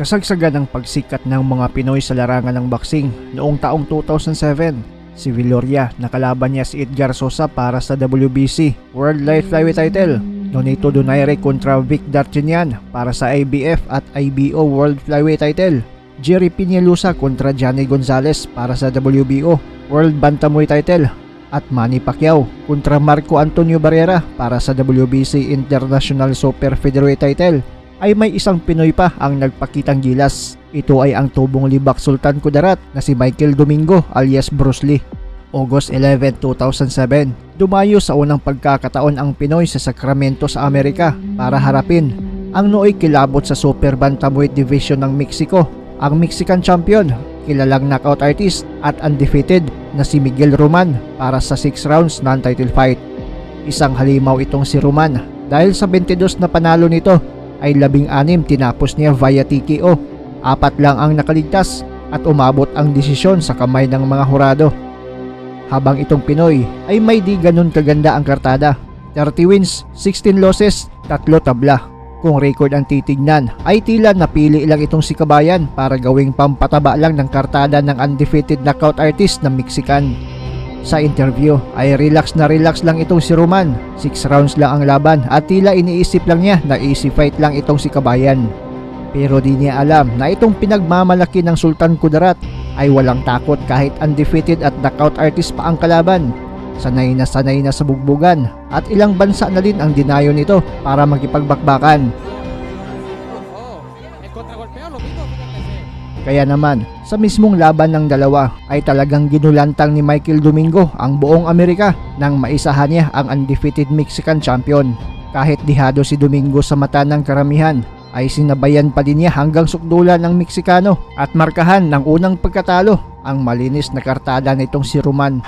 Kasagsagan ng pagsikat ng mga Pinoy sa larangan ng boxing noong taong 2007. Si Viloria nakalaban niya si Edgar Sosa para sa WBC World Light Flyweight title. Nonito Donaire kontra Vic Darchinyan para sa IBF at IBO World Flyweight title. Jerry Peñalosa kontra Johnny Gonzalez para sa WBO World Bantamweight title. At Manny Pacquiao kontra Marco Antonio Barrera para sa WBC International Super Featherweight title. Ay may isang Pinoy pa ang nagpakitang gilas. Ito ay ang tubong libak Sultan Kudarat na si Michael Domingo alias Bruce Lee. August 11, 2007, dumayo sa unang pagkakataon ang Pinoy sa Sacramento sa Amerika para harapin ang nooy kilabot sa Super Bantamweight Division ng Mexico, ang Mexican champion, kilalang knockout artist at undefeated na si Miguel Roman para sa 6 rounds non-title fight. Isang halimaw itong si Roman dahil sa 22 na panalo nito ay 16 tinapos niya via TKO, 4 lang ang nakaligtas at umabot ang desisyon sa kamay ng mga hurado. Habang itong Pinoy ay may di ganun kaganda ang kartada, 30 wins, 16 losses, 3 tabla. Kung record ang titignan ay tila napili lang itong si Kabayan para gawing pampataba lang ng kartada ng undefeated knockout artist na Mexican. Sa interview ay relax lang itong si Roman, 6 rounds lang ang laban at tila iniisip lang niya na easy fight lang itong si Kabayan. Pero di niya alam na itong pinagmamalaki ng Sultan Kudarat ay walang takot kahit undefeated at knockout artist pa ang kalaban. Sanay na sa bugbugan at ilang bansa na din ang dinayo nito para makipagbakbakan. Kaya naman, sa mismong laban ng dalawa ay talagang ginulantang ni Michael Domingo ang buong Amerika nang maisahan niya ang undefeated Mexican champion. Kahit dihado si Domingo sa mata ng karamihan, ay sinabayan pa din niya hanggang sukdulan ng Meksikano at markahan ng unang pagkatalo ang malinis na kartada nitong si Roman.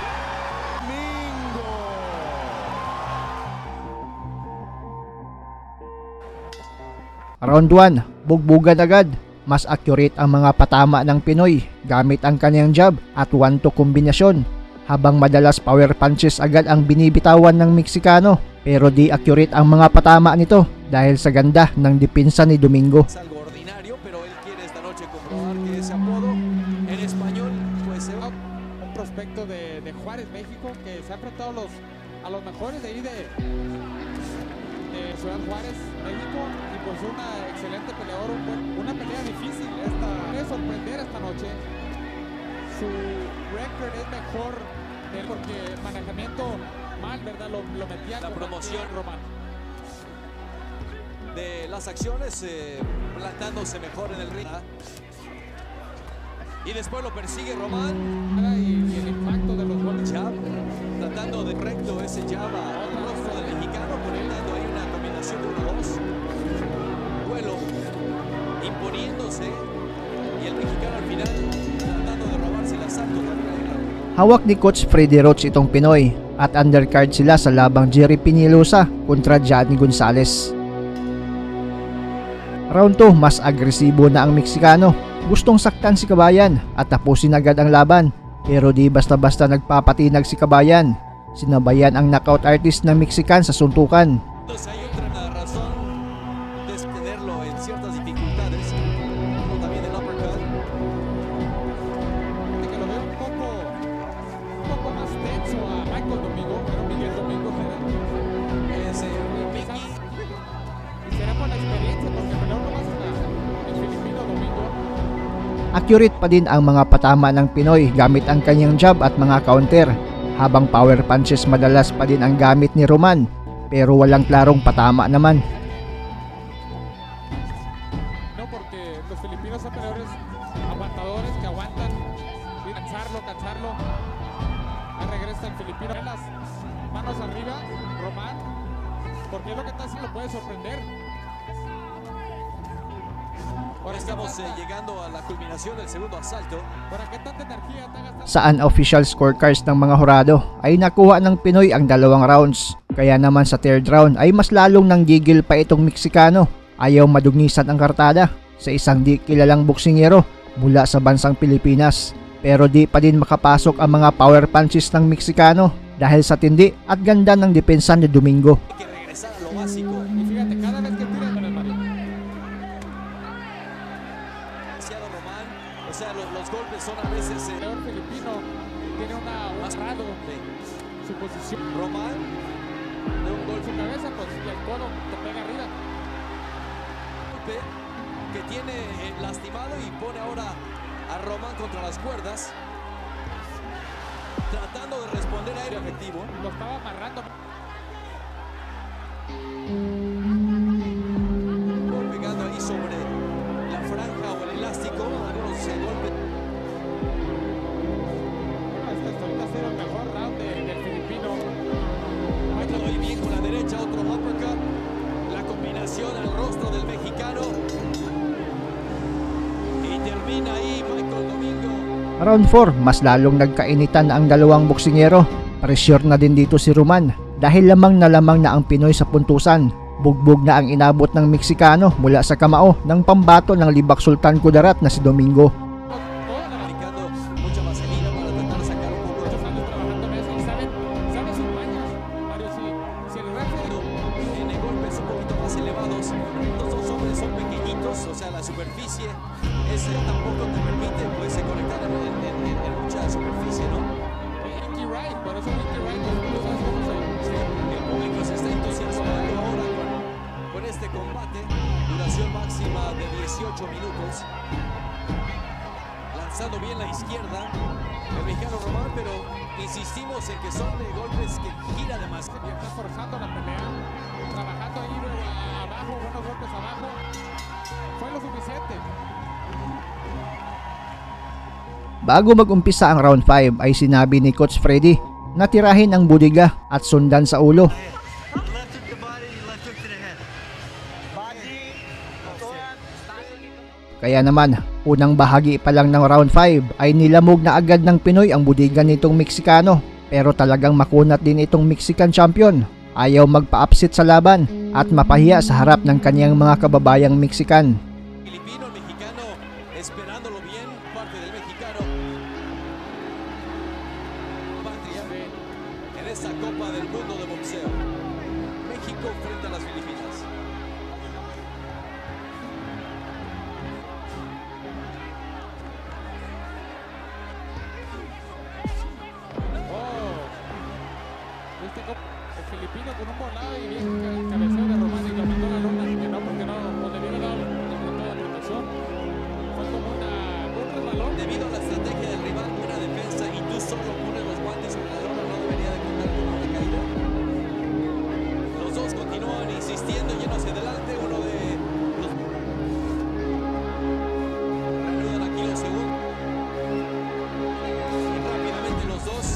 Round 1, bugbugan agad. Mas accurate ang mga patama ng Pinoy gamit ang kanyang jab at 1-2 kombinasyon, habang madalas power punches agad ang binibitawan ng Meksikano, pero di accurate ang mga patama nito dahil sa ganda ng depensa ni Domingo. Prospecto de Juárez, México, que se ha enfrentado a los mejores de ahí de Ciudad Juárez, México, y pues una excelente peleador, una pelea difícil, puede sorprender esta noche. Su récord es mejor de él porque manejamiento mal, ¿verdad? Lo metía la promoción Román. De las acciones, plantándose mejor en el ring. Y después lo persigue Román. Y el impacto de los golpes. Jab, tratando de recto ese jab al rostro del mexicano, poniendo ahí una combinación de 1-2. Duelo imponiéndose y el mexicano al final tratando de robarse el asalto. Hawak ni Coach Freddy Roach itong Pinoy at undercard sila sa labang Jerry Peñalosa kontra Johnny Gonzalez. Round 2, mas agresibo na ang Meksikano. Gustong saktan si Kabayan at tapusin agad ang laban, pero di basta-basta nagpapatinag si Kabayan. Sinabayan ang knockout artist na Mexican sa suntukan. Accurate pa din ang mga patama ng Pinoy gamit ang kanyang jab at mga counter, habang power punches madalas pa din ang gamit ni Roman, pero walang klarong patama naman. No, porque los Filipinos son peleadores aguantadores que aguantan, cansarlo. Ahí regresa el Filipino, las manos arriba, Roman, porque es lo que está haciendo, lo puede sorprender. Ahora estamos llegando a la culminación del segundo asalto. Sa unofficial scorecards ng mga hurado ay nakuha ng Pinoy ang 2 rounds. Kaya naman sa 3rd round ay mas lalong nanggigil pa itong Meksikano. Ayaw madugnisan ang kartada sa isang di kilalang boksingero mula sa bansang Pilipinas. Pero di pa din makapasok ang mga power punches ng Meksikano dahil sa tindi at ganda ng depensa ni Domingo. su posición. Román, De un gol su cabeza, pues, y el codo te pega arriba. golpe que tiene lastimado y pone ahora a Román contra las cuerdas, tratando de responder a él efectivo. Lo estaba amarrando. Pegando ahí sobre la franja o el elástico, algunos golpes. Ahorita ha sido el mejor round del filipino. Ahí bien con la derecha, otro uppercut. La combinación al rostro del mexicano. Y termina ahí Michael Domingo. Round 4, mas lalong nagkainitan ang dalawang boksingero. Pressure na din dito si Roman dahil lamang na ang Pinoy sa puntusan. Bugbog na ang inabot ng Meksikano mula sa kamao ng pambato ng Libak Sultan Kudarat na si Domingo. Aplicando mucha vaselina para tratar de sacar un poco de Muchos años trabajando en eso y sabe sus mañas. Mario, si el referee tiene golpes un poquito más elevados. Los dos hombres son pequeñitos, o sea, la superficie ese tampoco te permite pues conectar en mucha superficie, ¿no? Inky Wright, por eso Inky Wright, tú sabes cómo se... El público se está entusiasmando ahora con este combate. Duración máxima de 18 minutos. Lanzando bien la izquierda el mexicano Román, pero insistimos en que son de golpes que gira demasiado. Y está forzando la pelea, trabajando ahí abajo, buenos golpes abajo. Fue lo suficiente. Bago mag-umpisa ang round 5 ay sinabi ni Coach Freddy na tirahin ang budiga at sundan sa ulo. Left hook to body, left hook to the head. Kaya naman, unang bahagi pa lang ng round 5 ay nilamog na agad ng Pinoy ang budiga nitong Meksikano. Pero talagang makunat din itong Mexican champion. Ayaw magpa-upset sa laban at mapahiya sa harap ng kanyang mga kababayang Mexican. Filipino, mexicano, esperándolo bien, parte del mexicano. Patria en esta Copa del Mundo de Boxeo. México frente a las Filipinas. Oh, el filipino con un volado y bien el cabeceo de Román y lo mandó a la luna, que no, porque no, pues le hubiera dado el punto de protección. Fue como un resbalón. Debido a la estrategia del rival, buena defensa y tú solo pones los guantes en la lona, no debería de contar con una caída. Los dos continúan insistiendo, yendo hacia adelante, uno de los... Reanudan aquí los segundos. Y rápidamente los dos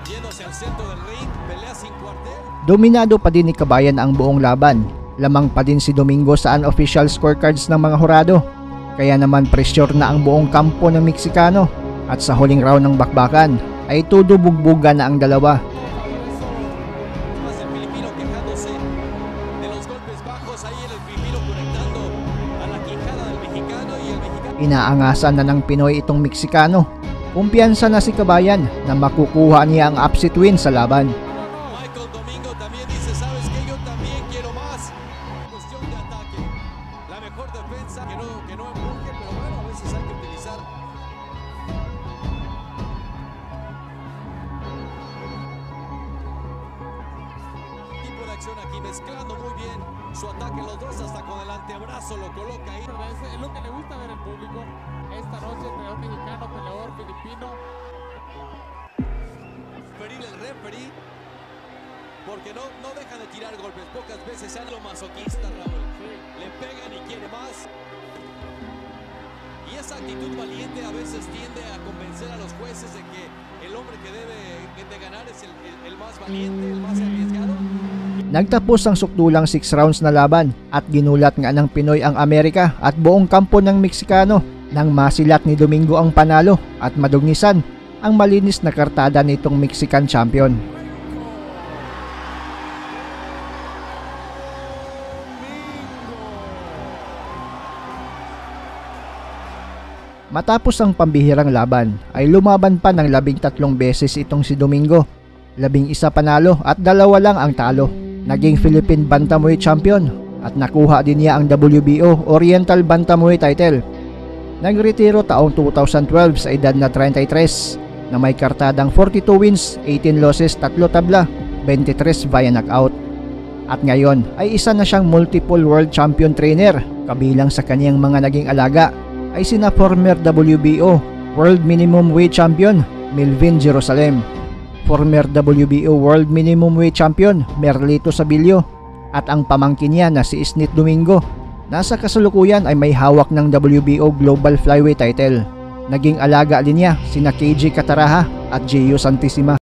yéndose al centro del ring, pelea sin cuartel. Dominado pa din ni Kabayan ang buong laban. Lamang pa din si Domingo sa unofficial scorecards ng mga hurado. Kaya naman pressure na ang buong kampo ng Meksikano. At sa huling round ng bakbakan ay todo bugbugan na ang dalawa. Más el filipino quejándose de los golpes bajos, ahí el filipino conectando a la quijada del mexicano y el mexicano. Inaangasan na ng Pinoy itong Meksikano. Kumpiyansa na si Kabayan na makukuha niya ang upset win sa laban. Michael Domingo también dice, ¿sabes qué? Yo también quiero más. Cuestión de ataque. La mejor defensa, que no empuje, pero bueno, a veces hay que utilizar. Tipo de acción aquí, mezclando muy bien su ataque, los dos hasta con el antebrazo lo coloca ahí. Es lo que le gusta ver al público. Esta noche, peleador mexicano, peleador filipino. Ferir el referee, porque no dejan de tirar golpes. Pocas veces sean lo masoquista, Raúl. Le pegan y quiere más. Y esa actitud valiente a veces tiende a convencer a los jueces de que el hombre que debe de ganar es el más valiente, el más arriesgado. Nagtapos ang sukdulang 6 rounds na laban at ginulat nga ng Pinoy ang Amerika at buong kampo ng Meksikano nang masilat ni Domingo ang panalo at madugnisan ang malinis na kartada nitong Mexican champion. Matapos ang pambihirang laban ay lumaban pa ng 13 beses itong si Domingo. 11 panalo at 2 lang ang talo. Naging Philippine Bantamweight Champion at nakuha din niya ang WBO Oriental Bantamweight title. Nagretiro taong 2012 sa edad na 33. na may kartadang 42 wins, 18 losses, 3 tabla, 23 via knockout. At ngayon ay isa na siyang multiple world champion trainer. Kabilang sa kanyang mga naging alaga ay sina former WBO World Minimum Weight Champion Melvin Jerusalem, former WBO World Minimum Weight Champion Merlito Sabilio, at ang pamangkin niya na si Isnit Domingo na sa kasalukuyan ay may hawak ng WBO Global Flyweight title. Naging alaga din niya sina KJ Kataraha at Gio Santissima.